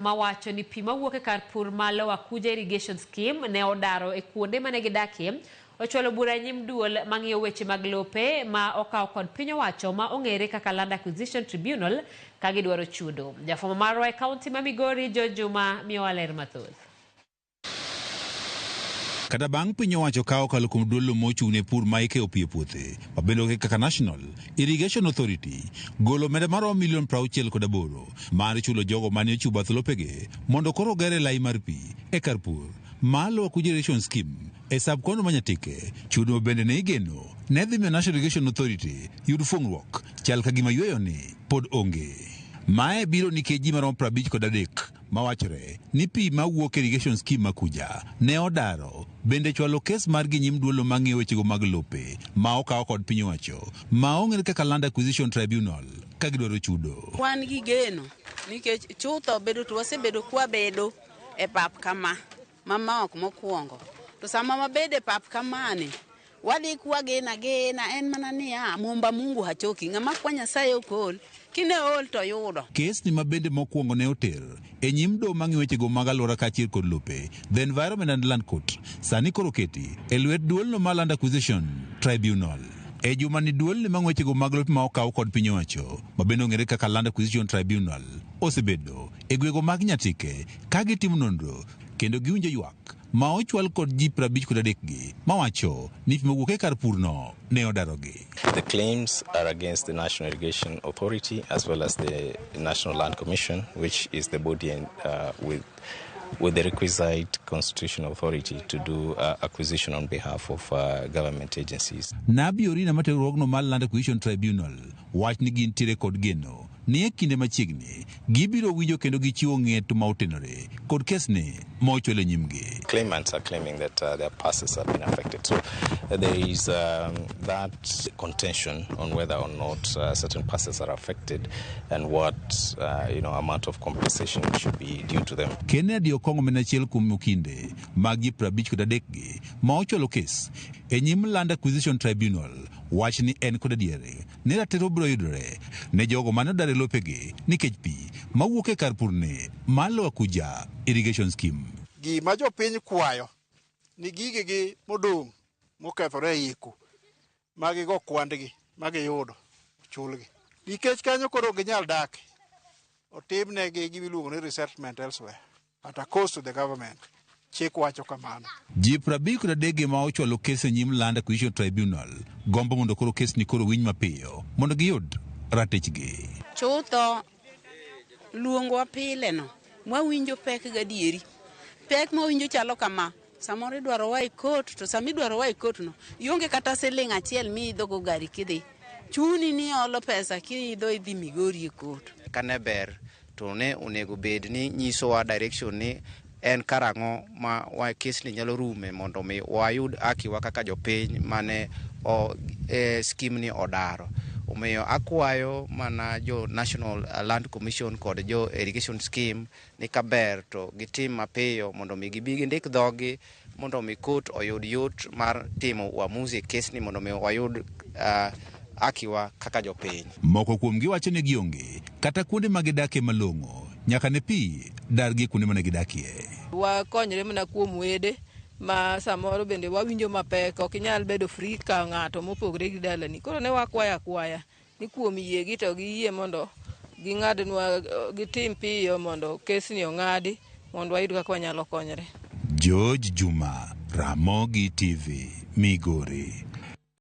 Mawacho ni pi mawuok e kar pur ma Lower Kuja Irrigation Scheme ne odaro e kuonde mane gidakie ochwalo bura e nyim duol mang'iyo weche mag lope ma okaw kod piny owacho ma ong'ere kaka Land Acquisition Tribunal ka gidwaro chudo. Jafwambo marwa e kaunti ma Migori George Juma miyowa ler mathoth. Kata bang' piny owacho ka okalo kuom duolno mochung' ne pur ma ikeyo pi e puothe ma bende ong'ere kaka National Irrigation Authority golo omenda maromo milion 68 mar chulo jogo mane ochiwo bath lopegi mondo koro ogere lai mar pi e kar pur ma Lower Kuja Irrigation Scheme e sub county ma Nyatike. Chudo ma bende ne igeno ne dhi miyo National Irrigation Authority yud fuong'ruok chal ka gima yueyo ni pod onge. Mae biro nikech ji maromo 53 mawachore ni pi mawuok e irrigation scheme ma Kuja ne odaro bende chwalo kes margi nyim duolo mang'iyo wechego mag lope ma okaw kod piny owacho ma ong'ere kaka Land Acquisition Tribunal ka gidwaro chudo. Wan gi geno nikech chutho bedo to wasebedo kwabedo e pap kama ma ma ok mokwongo. To sama wabedo e pap kamani, wadhi kwageno agena en mana niya, muomba Mungu hachoki, ng'ama kwa Nyasaye ok ol, kine ol to yudo. Kesni ma bende mokwongo ne oter e nyim doho mang'iyo wechego mag alwora kaachiel kod lope, The Environment and Land Court, sani koro oketi e lwet duolno mar Land Acquisition Tribunal. E jumani duolni mang'iyo wechego mag lope ma okaw kod piny owacho ma bende ong'ere kaka Land Acquisition Tribunal osebedo e gwego mag Nyatike ka gitimo nonro kendo giwinjo ywak ma ochwal kod ji 53 gi mawacho ni pi mowuok e kar purno ne odarogi. The claims are against the National Irrigation Authority as well as the National Land Commission, which is the body with the requisite constitutional authority to do acquisition on behalf of government agencies. Nabi Orina matero riwruogno mar Land Acquisition Tribunal wach ni gintiere kod geno ni e kinde machiegni gibiro winjo kendo gichiwo ng'eto ma otenore kod kesni ma ochwal e nyimgi. Claimants are claiming that their parcels have been affected. So there is that contention on whether or not certain parcels are affected and what amount of compensation should be due to them. Kennedy Okong'o en achiel kuom okinde mag ji 53 gi ma ochwalo kes e nyim Land Acquisition Tribunal wach ni en kod adieri ni ratiro biro yudore ne jogo mane odar e lopegi nikech pi mawuok e kar purni mar Lower Kuja Irrigation Scheme. Gima jopiny kwayo ni gigegi modong' mokethore e iko magigo kwandgi magiyudo chulgi nikech kanyo koro ok ginyal dak otimnegi gima iluongo ni resettlement elsewhere at a cost to the government. Chik wacho kamano. Ji 53 ma ochwalo kes e nyim Land Acquisition Tribunal gombo mondo koro kesni koro winj mapiyo mondo giyud ratichgi. Chutho luongwa pile no mwawinjo pek gadieri. Pek mwawinjo chalo kama, samoro idwarowa e court to sama idwarowa e court no ionge kata siling achiel miidho go gari kidhi. Chuni ni olo pesa kiidho idhi Migori e court. Kane ber to ne onego bed ni nyisowa direction ni en karang'o ma wa kesni nyalo rume mondo mi wayud haki wa kaka jopiny mane o, scheme ni odaro. Omiyo akwayo mana jo National Land Commission kod jo Irrigation Scheme ni kaber to gitim mapiyo mondo mi gibi gindik dhogi mondo mi court oyud yot mar timo uamuzi e kesni mondo mi wayud haki wa kaka jopiny. Moko kuomgi wacho ni gionge kata kuonde ma gidakie malong'o nyaka ne pi dargi kuonde mane gidakie. Wakonyre mana kuom wede ma samoro bende wawinjo mapek, ok inyal bedo free ka ng'ato mopogre gi dalani. Koro ne wakwayo akwaya ni kuom yiegi to giyie mondo ging'adnwa, gitim piyo mondo kesni ong'adi mondo wayud kaka wanyalo konyre. George Juma, Ramogi TV, Migori.